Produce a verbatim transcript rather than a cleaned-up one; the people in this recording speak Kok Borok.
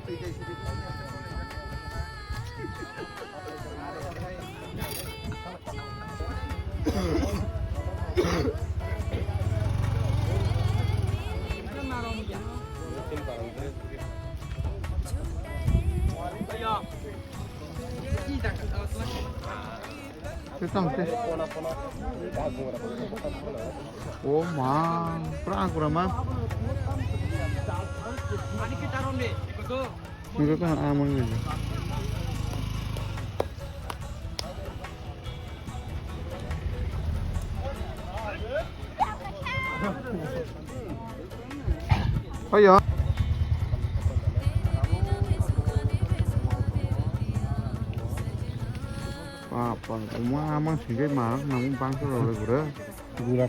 Tei tamo tei. O ma, pura agra ma. Nungkha kha amang ni. Oyo. Papa, uma amang singke marak nang bangsa role gura. Gura.